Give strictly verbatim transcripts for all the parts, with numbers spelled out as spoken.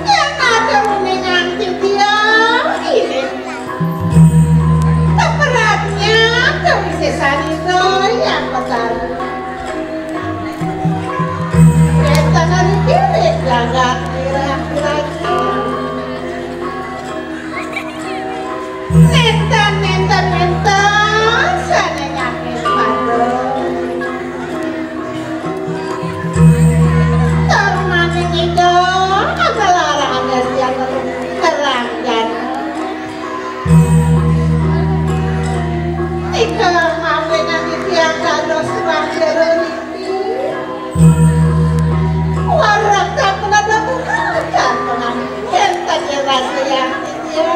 Yang ada menanti dia ini. Keberatnya kewisesan itu yang besar. Kereta dari diri jagat kira-kira. Nenten, nenten, nenten, sana nyampe padu. Termaning itu adalah rahasia terang dan ika maafin nanti tiang kados bangkero niki. Warak tak pernah dapat akan pengambilan tak jelas yang tiga.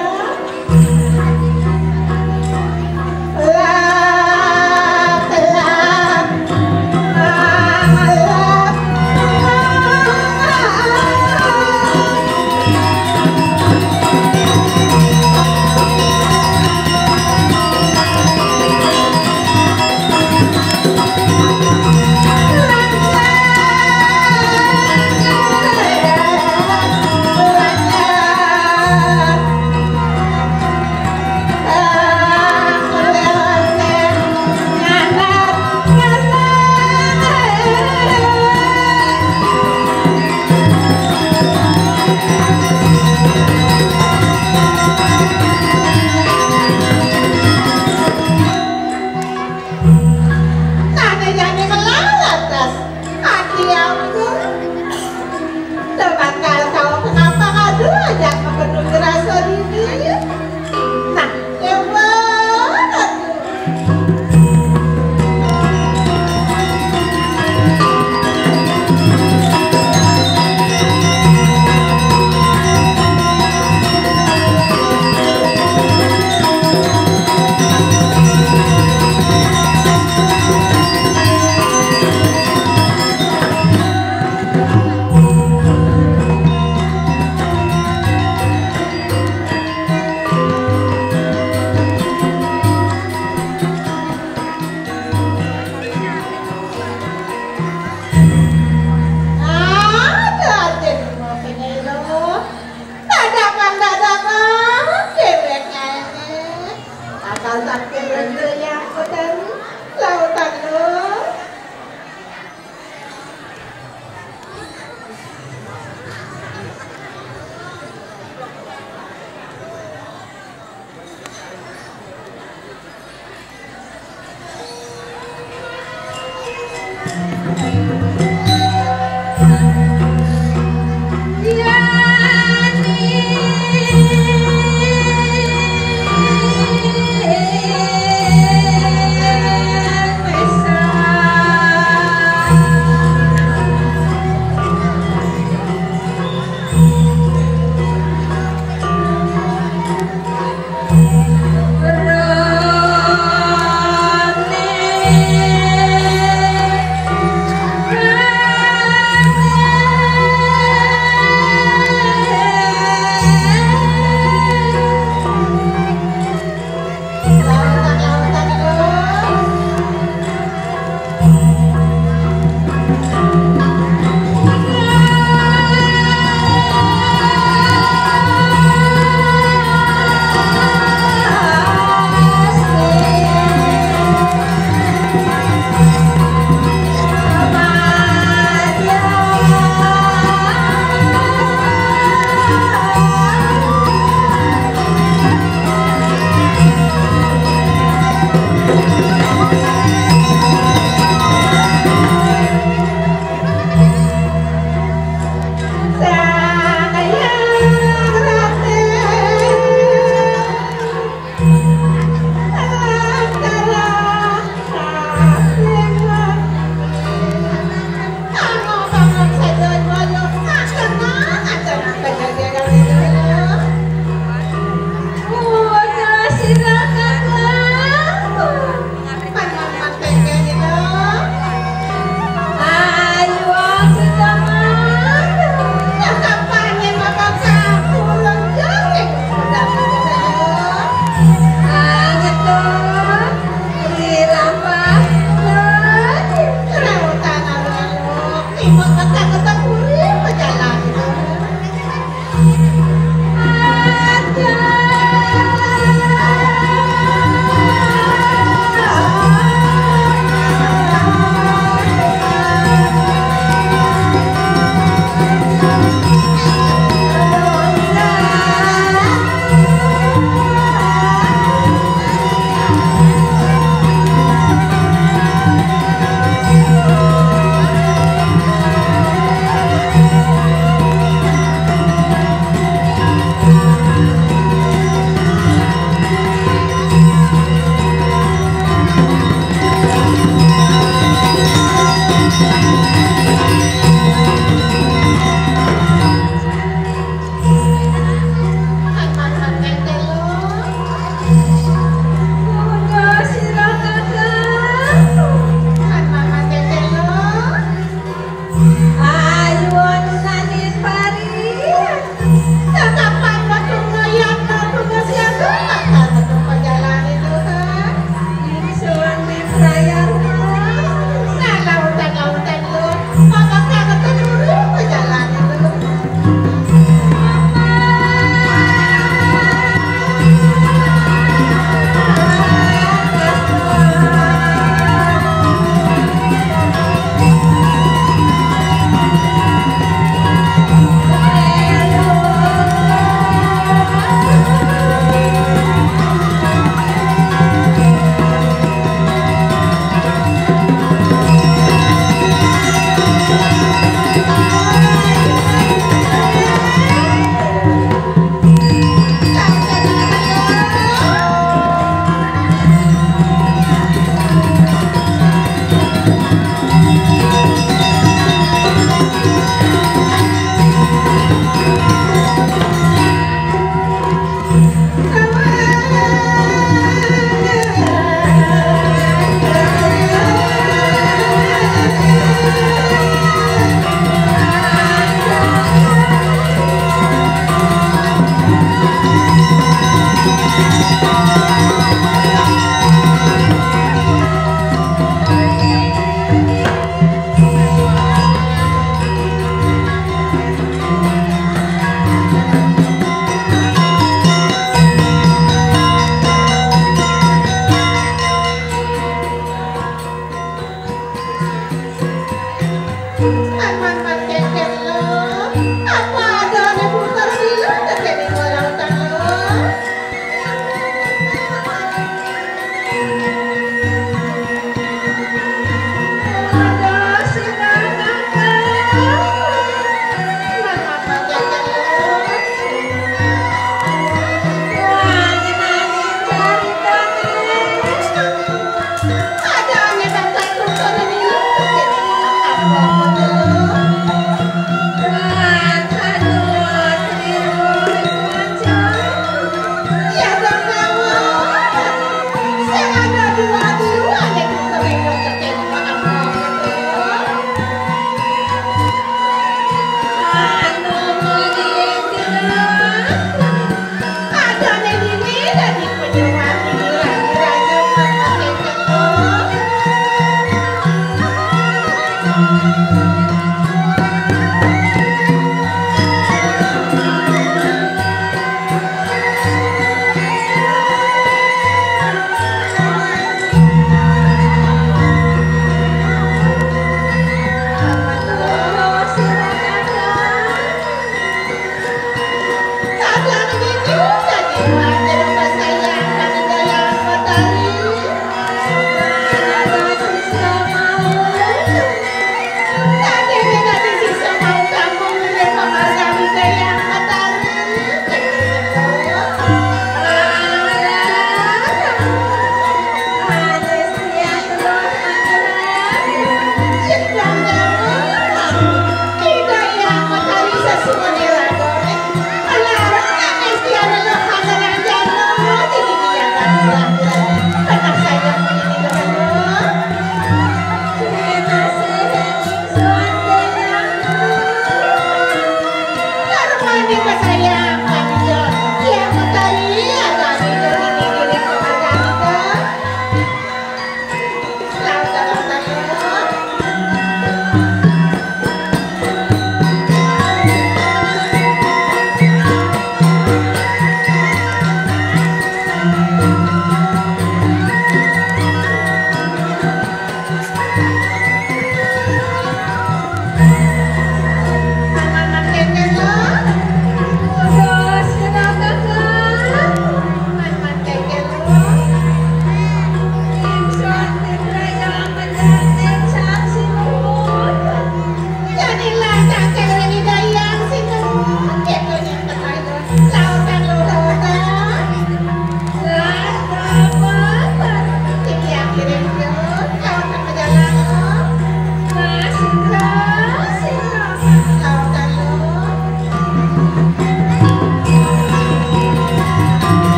Tane jane melarat, Das. Ati aku. Tebakal kau kenapa ngadu aja kepenuh rasa diri. Nah, lewat.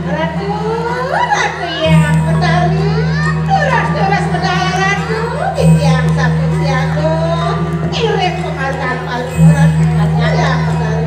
Ratu, Ratu Hyang Betari, turas-turas medal Ratu, titiang sampun siaga, ngiring pamargan paluhuran Ratu Hyang Betari.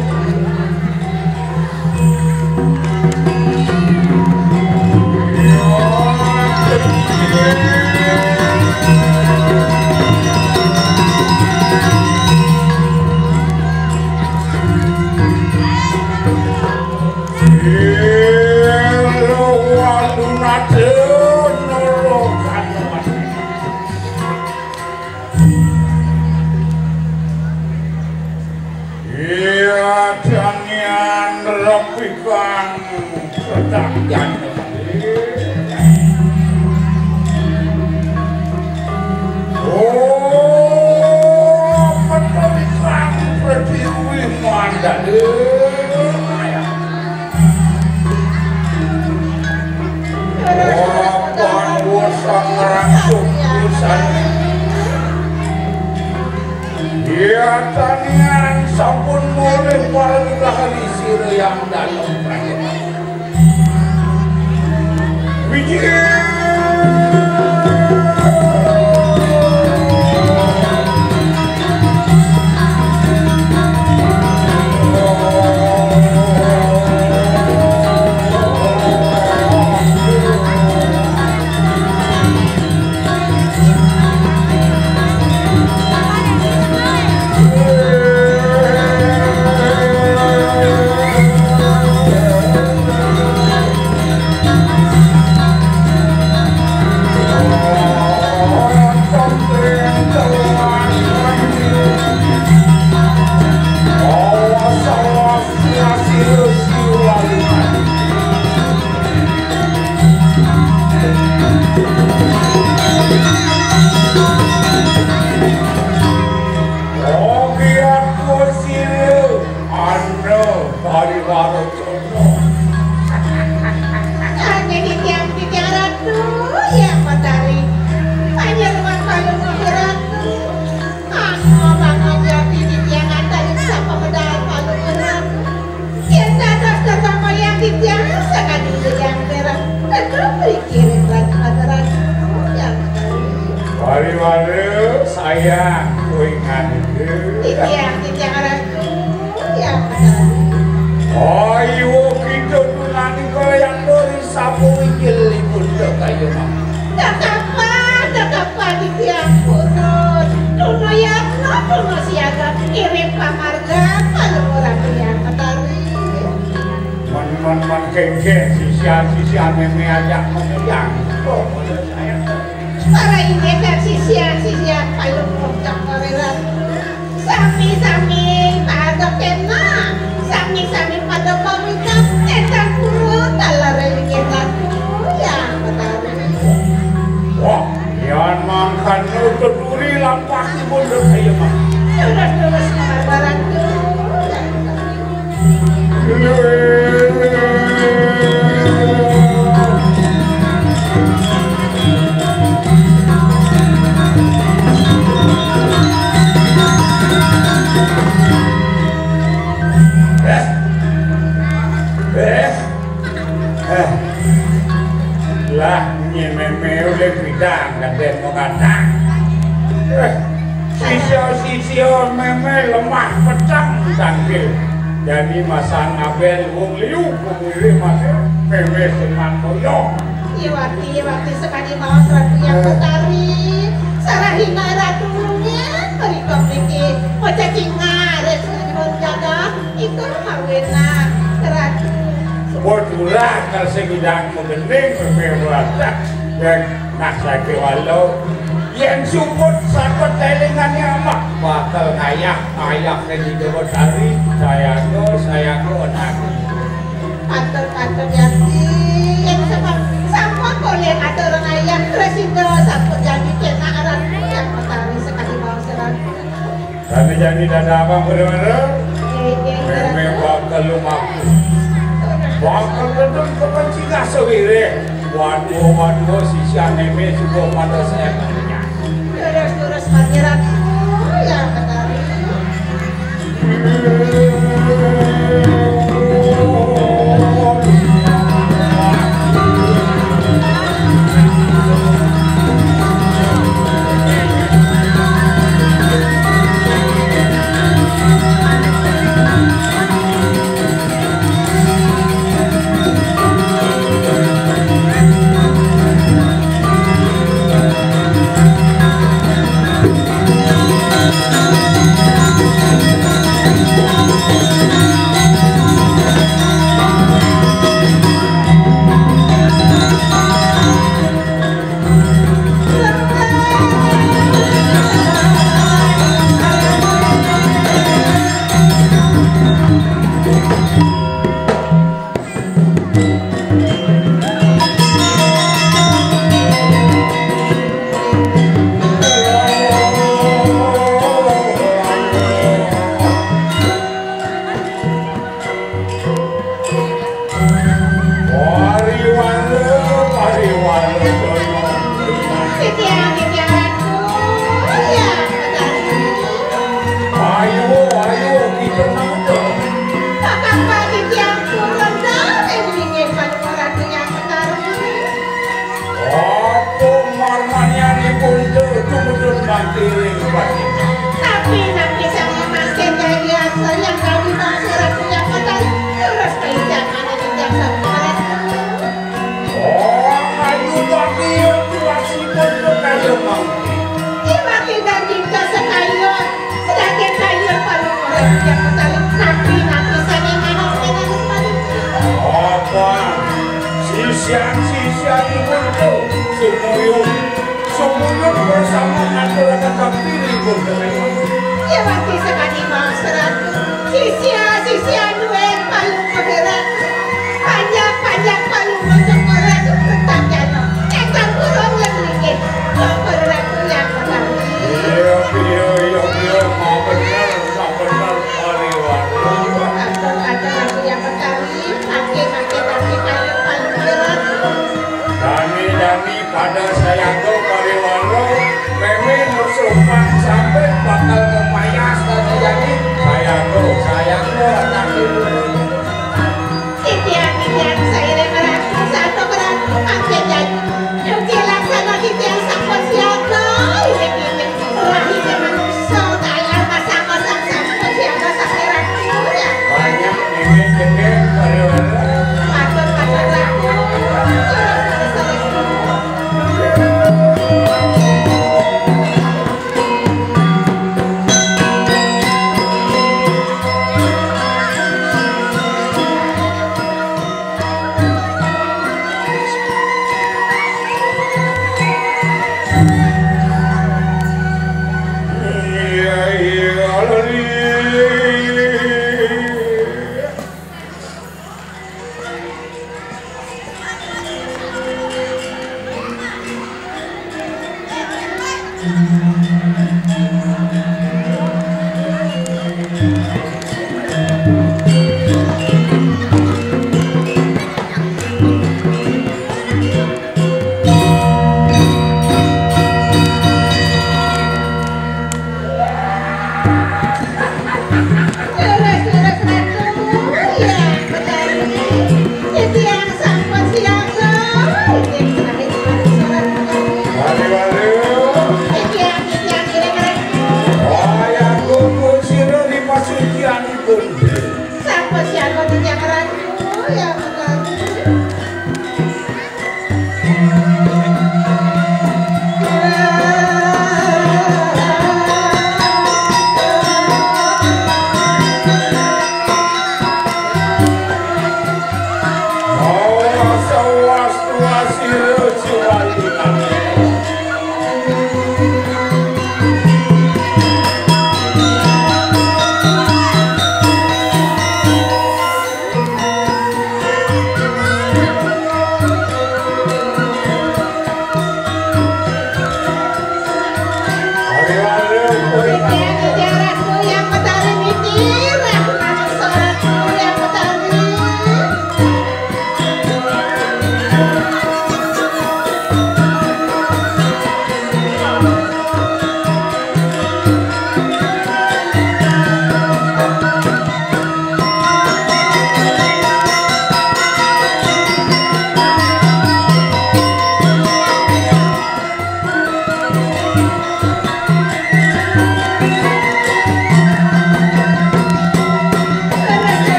Iya, dangian repikan sedang. Oh, penewikan pretiwi mandale. Papan wosang rangsung pisan. Iya, tanian sampun mulih paring rahadi sira yang dalem prayoga. Wiji. Hanya titiang-titiang Ratu, ya Batari. Panjenengan paling Ratu. Anu abang aja titiang antarin sapa medal paling Ratu. Yen dados tetangga yang titiang sakadi yang merah, tetep dikirim Ratu Ratu yang Batari. Wari-wari sayang kuingan itu. Titiang-titiang Ratu. Ayu kita tunani kaya dori sapu inggil ipun kaya mangkin. Kakapa, kakapa titiang purun. Tuna yatna, tuna siaga, ngiring pamargan, paluhuran titiang Batari. Mon, mon, mon, kengkeng, sisian, sisian, meme ajak meme yang. Oh, saya. Para inggih sisian, sisian, paluhur, cak, pareran. Sami-sami pada kena, sami-sami pada pamit, netan pura taler inggih Ratu yang Batari. Wah, yan mangkana teturi lampahipun kaya mah. Terus-terus kabar Ratu yang Batari. Eh, eh, eh. Lah, nyememe oleh bidang, kadén mau kadang. Eh. Sisia-sisia meme lemah peteng tangkil. Jani masang abel wong liu pemilih mate meme seman koyo. Iwati, iwati sekali maos Ratu yang Betari. Sarahina Ratu nyen merikop niki. Oca cingaris nyuwun jadah. Itu mawena Ratu. Sebut murah kal sing idang megending meme murah. Nak saiki walau yen sumput sakut elingane amak bakal ngayah-ngayah ning Jawa Tari, sayaku, sayaku anakku. Patut, patut, Yati. Yen sampun, sampun boleh atur ngayah, terus itu sampun jadi kena aran yang petani sekali mau serang. Kami jadi dada abang bener-bener. Pilih, waduh, waduh, sisian Mémé juga pada saya. Terus-terus Pangeran. Oh, ya, Betari. Pariwara, pariwara, Jaya. Titiang, titiang Ratu, ya, Betari. Ayo, ayo, kita nonton. Kakang, titiang purun, dah, eh, dingin, Paduka Ratu yang Betari. Apa marmanyanipun tumudun mati ring pati? Tapi napi sami mangkin Jaya Biasa yang kami bangsa Ratu yang Betari? Terus kaijaman ing jasa Ratu. Oh, ayu bagi tuasipun kaya mangke. Iwaki dan Dinda sekalian, sedangkan kalian perlu orang yang mencari napi-napi saja manusia yang paling. Apa? Sisian-sisian itu sumuyung, sumuyung bersama ngaturaken diri pun. Iwaki sekali mau seratu, sisia-sisia duwe palu penggerak. Panjang-panjang palu masuk orang tetap jano. Engkang kurang lelingin. Kok perlu yang pertama? Iya, iya, iya, iya, mau bener, mau bener, Pariwara. Kata-kata yang pertama, pakai, pakai, pakai, pakai, pakai, pakai. Dami, dami, pada sayaga Pariwara, Mémé musuh pang sampai bakal kepayas tadi jadi. Sayaga, sayaga, tapi Titiang, titiang, sairing ratu, satu ratu, pancen janji. Dugi laksana titiang sampun siaga, inggih, inggih. Rahina manungsa, kalian pasang-pasang sampun siaga, sami ratu, ya. Banyak ini jenis Pariwara. Patut, patut, ratu. Terus, terus, terus.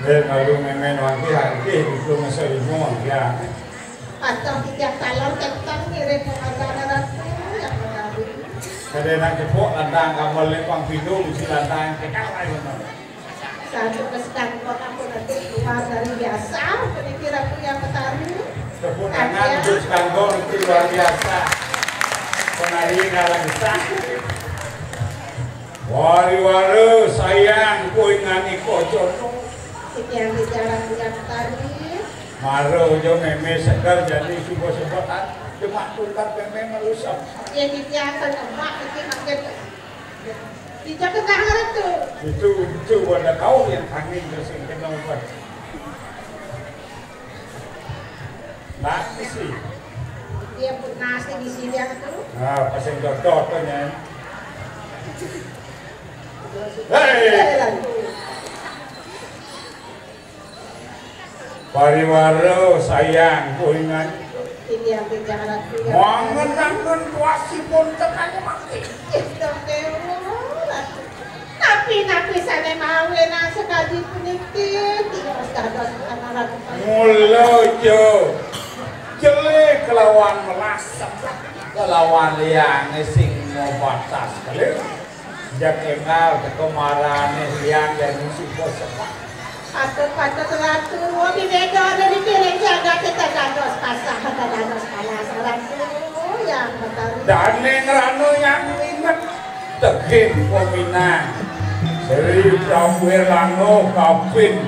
Lalu mémé wangi, wangi, duduk ngeselimo, ya. Atau tidak talon tentang mirip pengorbanan Ratu yang menarik. Kadéna cepok landang kamu lempang pidung si landang kekal ayo. Satu kesekan kota pun nanti luar dari biasa, peniki Ratu yang menarik. Tepuk tangan untuk Skandor itu luar biasa. Penari ngalang sah. Wari-wara sayang kuingan iko jono. Titiang bicara bilang tadi. Mara jo mémé seger jadi suba sebetan. Cuma tukat mémé merusak. Ya titiang kan emak iki makin. Tidak kena tu. Itu itu pada kau yang angin sing kena ubat. Nasi. Dia pun nasi di sini aku. Ah, pasang jodoh tu nyan. Hei. Pariwara sayang kuingan. Ini yang bicara aku. Mangen-angen kuasipun tekan mati. Astagfirullah. Napi-napi sané mawinan sakadi puniki, tios dados anak. Mula ja jelé kelawan melas kelawan liané sing mabatas kelih. Jak énggal teka marané liang dadi suba sepak. Patut-patut Ratu, wong beda dari piring jagat kita dados pasah, kita dados panas Ratu yang Betari. Dané ngrana yang inget. Tegih peminang Sri Prabu Erlangga kaping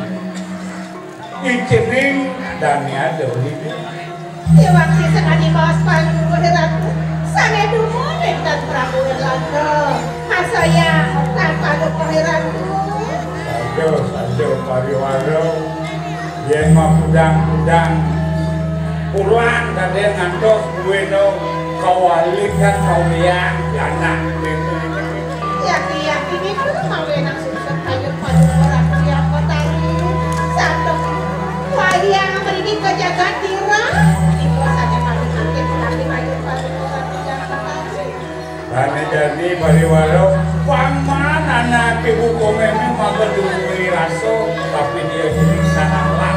icening daniada widi. Dewang sisa kadi baos Prabu Ratu sané dumun wénten Prabu Erlangga. Masaya tanpa lupa Ratu. Saja, saja pariwara. Yén makudang-kudang pulang kadén ngantos buéno kawalikan kawian anak. Yaki-yaki niku mawinan susut kayun paduka Ratu Yang Betari. Santuk wayang mriki ka jagat Tirah. Niku sané paling aktif lagi kayun paduka Ratu Yang Betari. Dane jani pariwara, pangman anaké buka mémé maka duweni rasa, tapi dia jadi sanaklah.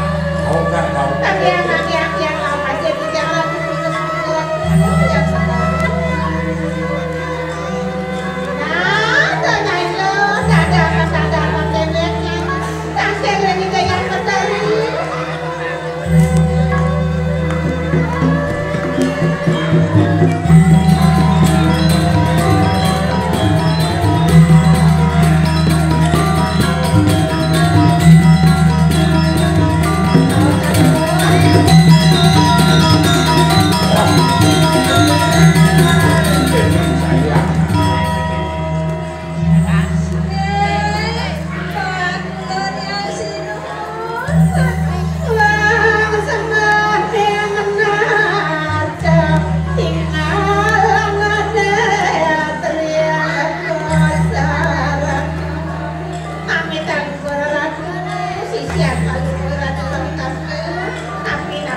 Kau kan tahu. Tapi yang laki-laki yang lama jadi jangan lagi putus putus yang sama. Nah, tanya itu, tanda apa, tanda apa, tanda yang tanda yang kita yang bertemu.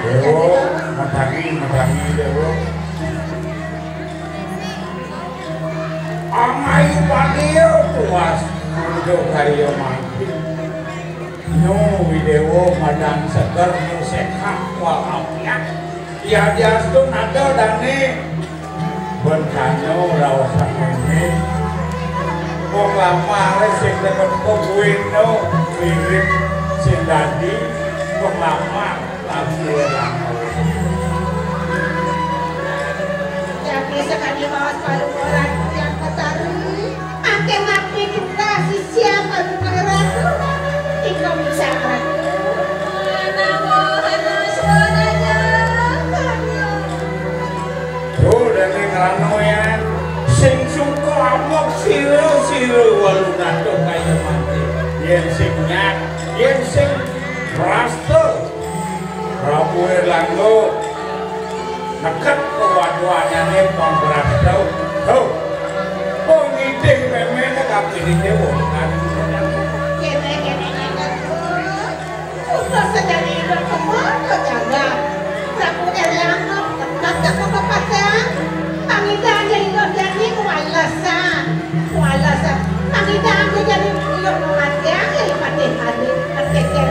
Dewa, madangi, madangi, Dewa. Angayu padia puas muda karya mati. Nu Widewa madan seger, nu sehat walafiat. Yadiastun ada dane bencana raosan ini. Wong lamar sing deket kuwi nu mirip sing dadi wong lamar. Tapi sekadi maos palu orang yang petari, makin napi kita sisia palu orang. Iko bisa. Tuh, dene ngranoyan. Sing suka amok sira, sira walu ngatur kaya mati. Yen sing nyat, yen sing rasta. Prabu Erlangga neket kewaduanane panggrasta. Ho. Kok ngiting memene kapilih dewa kan. Kene-kene nyengat. Suka sedang hidup kemana jaga. Prabu Erlangga neket ke kepatihan. Pangidan jadi hidup jadi kewalasan. Kewalasan. Pangidan jadi hidup kematian jadi patih hati. Berpikir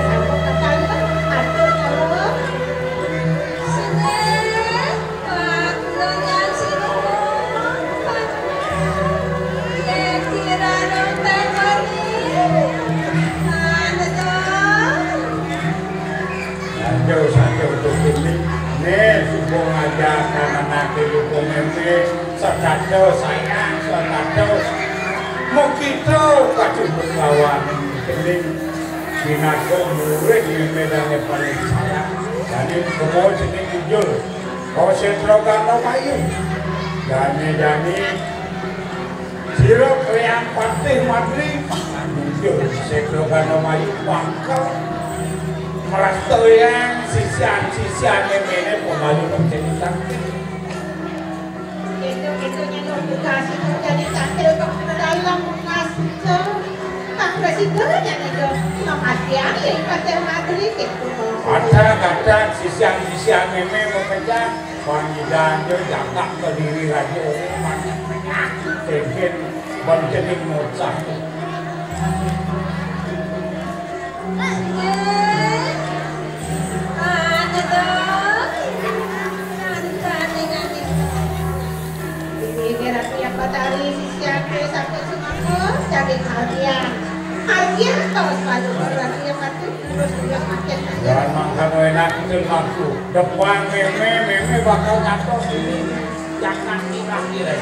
Sayang, sayang, makita kacubut lawan kening binaga murid ing medane paling sayang. Dane kemo jeneng Ujul. Kau Setra Gana Mayu. Jane-jane sira kliyan Patih Madri. Ujul Setra Gana Mayu bakal mrastayang sisian-sisiane mene pemayu pencerita. Itu-itunya tuh dikasih tuh jadi tante kok dalam bekas tuh. Pak Presiden yang itu memastian ya Patih Madri gitu. Kadang-kadang sisian-sisian meme mepecah, pangidan yo jagak kediri raja ini banyak pecah. Pengen bancening mocah. Ini Ratu yang Batari, sisian ke sampai Sumangga, cari Ardian. Ardian tahu selalu Ratu yang Batu, terus juga makin aja. Jangan makan enak itu aku. Depan meme, meme bakal ngatos ini. Jangan murah kira.